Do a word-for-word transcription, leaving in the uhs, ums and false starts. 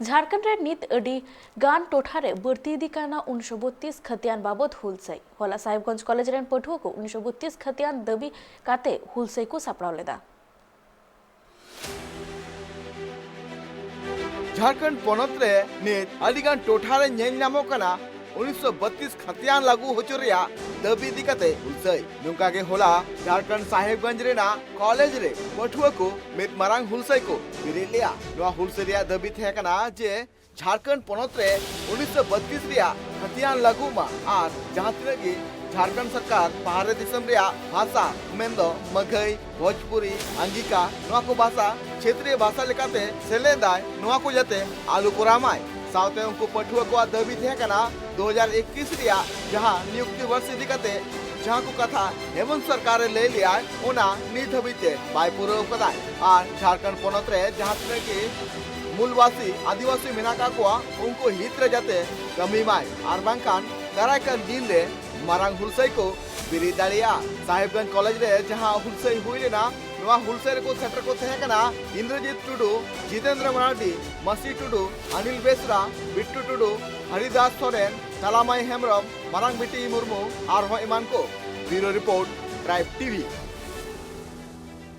ᱡᱷᱟᱲᱠᱷᱚᱸᱰ ᱨᱮ ᱱᱤᱛ ᱟᱹᱰᱤ ᱜᱟᱱ ᱴᱚᱴᱷᱟ ᱨᱮ ᱵᱟᱹᱲᱛᱤ ᱤᱫᱤ ᱠᱟᱱᱟ ᱩᱱᱤᱥᱥᱚ ᱵᱚᱛᱛᱨᱤᱥ ᱠᱷᱟᱹᱛᱤᱭᱟᱱ ᱵᱟᱵᱚᱫ ᱦᱩᱞᱥᱟᱹᱭ᱾ ᱦᱚᱞᱟ ᱥᱟᱦᱮᱵᱽᱜᱚᱸᱡᱽ ᱠᱚᱞᱮᱡᱽ ᱨᱮᱱ ᱯᱟᱹᱴᱷᱩᱣᱟᱹ ᱠᱚ ᱩᱱᱤᱥᱥᱚ ᱵᱚᱛᱛᱨᱤᱥ ᱠᱷᱟᱹᱛᱤᱭᱟᱱ ᱫᱟᱹᱵᱤ ᱠᱟᱛᱮ ᱦᱩᱞᱥᱟᱹᱭ ᱠᱚ ᱥᱟᱯᱲᱟᱣ ᱞᱮᱫᱟ᱾ ᱡᱷᱟᱲᱠᱷᱚᱸᱰ ᱯᱚᱱᱚᱛ ᱨᱮ ᱱᱤᱛ ᱟᱹᱰᱤ ᱜᱟᱱ ᱴᱚᱴᱷᱟ ᱨᱮ ᱧᱮᱞ ᱧᱟᱢᱚᱜ ᱠᱟᱱᱟ ᱩᱱᱤᱥᱥᱚ ᱵᱚᱛᱛᱨᱤᱥ ᱠᱷᱟᱹᱛᱤᱭᱟᱱ ᱞᱟᱹᱜᱩ ᱦᱚᱪᱚ ᱨᱮᱭᱟᱜ ᱫᱟᱹᱵᱤ ᱤᱫᱤ ᱠᱟᱛᱮ ᱦᱩᱞᱥᱟᱹᱭ᱾ ᱱᱚᱝᱠᱟ ᱜᱮ ᱦᱚᱞᱟ ᱡᱷᱟᱲᱠᱷᱚᱸᱰ ᱥᱟᱦᱮᱵᱽᱜᱚᱸᱡᱽ ᱨᱮᱱᱟᱜ ᱠᱚᱞᱮᱡᱽ ᱨᱮ ᱯᱟᱹᱴᱷᱩᱣᱟᱹ ᱠᱚ ᱢᱤᱫ ᱢᱟᱨᱟᱝ ᱦᱩᱞᱥᱟᱹᱭ ᱠᱚ ᱵᱮᱨᱮᱫ ᱞᱮᱫᱼᱟ᱾ ᱱᱚᱣᱟ ᱦᱩᱞᱥᱟᱹᱭ ᱨᱮᱭᱟᱜ ᱫᱟᱹᱵᱤ ᱛᱟᱦᱮᱸ ᱠᱟᱱᱟ ᱡᱮ ᱡᱷᱟᱲᱠᱷᱚᱸᱰ ᱯᱚᱱᱚᱛ ᱨᱮ ᱩᱱᱤᱥᱥᱚ ᱵᱚᱛᱛᱨᱤᱥ ᱨᱮᱭᱟᱜ ᱠᱷᱟᱹᱛᱤᱭᱟᱱ ᱞᱟᱹᱜᱩᱜ ᱢᱟ ᱟᱨ ᱡᱟᱦᱟᱸ ᱛᱤᱱᱟᱹᱜ ᱜᱮ ᱡᱷᱟᱲᱠᱷᱚᱸᱰ ᱥᱚᱨᱠᱟᱨ ᱵᱟᱦᱨᱮ ᱫᱤᱥᱚᱢ ᱨᱮᱭᱟᱜ ᱵᱷᱟᱥᱟ ᱢᱮᱱᱫᱚ ᱢᱟᱹᱜᱷᱟᱹᱭ, ᱵᱷᱳᱡᱽᱯᱩᱨᱤ, ᱟᱝᱜᱤᱠᱟ, ᱱᱚᱣᱟ ᱠᱚ ᱵᱷᱟᱥᱟ ᱪᱷᱮᱛᱨᱤᱭᱚ ᱵᱷᱟᱥᱟ ᱞᱮᱠᱟᱛᱮ ᱥᱮᱞᱮᱫᱟᱭ, ᱱᱚᱣᱟ ᱠᱚ ᱡᱟᱛᱮ ᱟᱞᱚ ᱠᱚᱨᱟᱣ ᱢᱟᱭ᱾ ᱥᱟᱶᱛᱮ ᱩᱱᱠᱩ ᱯᱟᱹᱴᱷᱩᱣᱟᱹ ᱠᱚᱣᱟᱜ ᱫᱟᱹᱵᱤ ᱛᱟᱦᱮᱸ ᱠᱟᱱᱟ ᱫᱩ ᱦᱟᱡᱟᱨ ᱮᱠᱩᱥ ᱨᱮᱭᱟᱜ ᱡᱟᱦᱟᱸ ᱱᱤᱭᱩᱠᱛᱤ ᱵᱚᱨᱥ ᱤᱫᱤ ᱠᱟᱛᱮ ᱡᱟᱦᱟᱸ ᱠᱚ ᱠᱟᱛᱷᱟ ᱦᱮᱢᱚᱱᱛ ᱥᱚᱨᱠᱟᱨ ᱮ ᱞᱟᱹᱭ ᱞᱮᱭᱟᱭ, ᱚᱱᱟ ᱱᱤᱛ ᱦᱟᱹᱵᱤᱡ ᱛᱮ ᱵᱟᱭ ᱯᱩᱨᱟᱹᱣ ᱠᱟᱫᱟᱭ᱾ ᱟᱨ ᱡᱷᱟᱲᱠᱷᱚᱸᱰ ᱯᱚᱱᱚᱛ ᱨᱮ ᱡᱟᱦᱟᱸ ᱛᱤᱱᱟᱹᱜ ᱜᱮ ᱢᱩᱞᱵᱟᱥᱤ ᱟᱹᱫᱤᱵᱟᱹᱥᱤ ᱢᱮᱱᱟᱜ ᱠᱟᱜ ᱠᱚᱣᱟ, ᱩᱱᱠᱩ ᱦᱤᱛ ᱨᱮ ᱡᱟᱛᱮ ᱠᱟᱹᱢᱤ ᱢᱟᱭ, ᱟᱨ ᱵᱟᱝᱠᱷᱟᱱ ᱫᱟᱨᱟᱭ ᱠᱟᱱ ᱫᱤᱱ ᱨᱮ ᱢᱟᱨᱟᱝ ᱦᱩᱞᱥᱟᱹᱭ ᱠᱚ ᱵᱮᱨᱮᱫ ᱫᱟᱲᱮᱭᱟᱜᱼᱟ᱾ ᱥᱟᱦᱮᱵᱽᱜᱚᱸᱡᱽ ᱠᱚᱞᱮᱡᱽ ᱨᱮ ᱡᱟᱦᱟᱸ ᱦᱩᱞᱥᱟᱹᱭ ᱦᱩᱭ ᱞᱮᱱᱟ, ᱱᱚᱣᱟ ᱦᱩᱞᱥᱟᱹᱭ ᱨᱮᱠᱚ ᱥᱮᱴᱮᱨ ᱠᱚ ᱛᱟᱦᱮᱸ ᱠᱟᱱᱟ ᱤᱱᱫᱨᱚᱡᱤᱛ ᱴᱩᱰᱩ, ᱡᱤᱛᱮᱱᱫᱨᱚ ᱢᱟᱨᱟᱱᱰᱤ, ᱢᱟᱹᱥᱤ ᱴᱩᱰᱩ, ᱟᱱᱤᱞ ᱵᱮᱥᱨᱟ, ᱵᱤᱴᱴᱩ ᱴᱩᱰᱩ, ᱦᱚᱨᱤᱫᱟᱥ ᱥᱚᱨᱮᱱ, ᱛᱟᱞᱟᱢᱟᱭ ᱦᱮᱢᱵᱽᱨᱚᱢ, ᱢᱟᱨᱟᱝ ᱵᱤᱴᱤ ᱢᱩᱨᱢᱩ ᱟᱨᱦᱚᱸ ᱮᱢᱟᱱ ᱠᱚ᱾ ᱵᱤᱭᱩᱨᱳ ᱨᱤᱯᱳᱨᱴ, ᱴᱨᱟᱭᱤᱵᱽ ᱴᱤᱵᱷᱤ᱾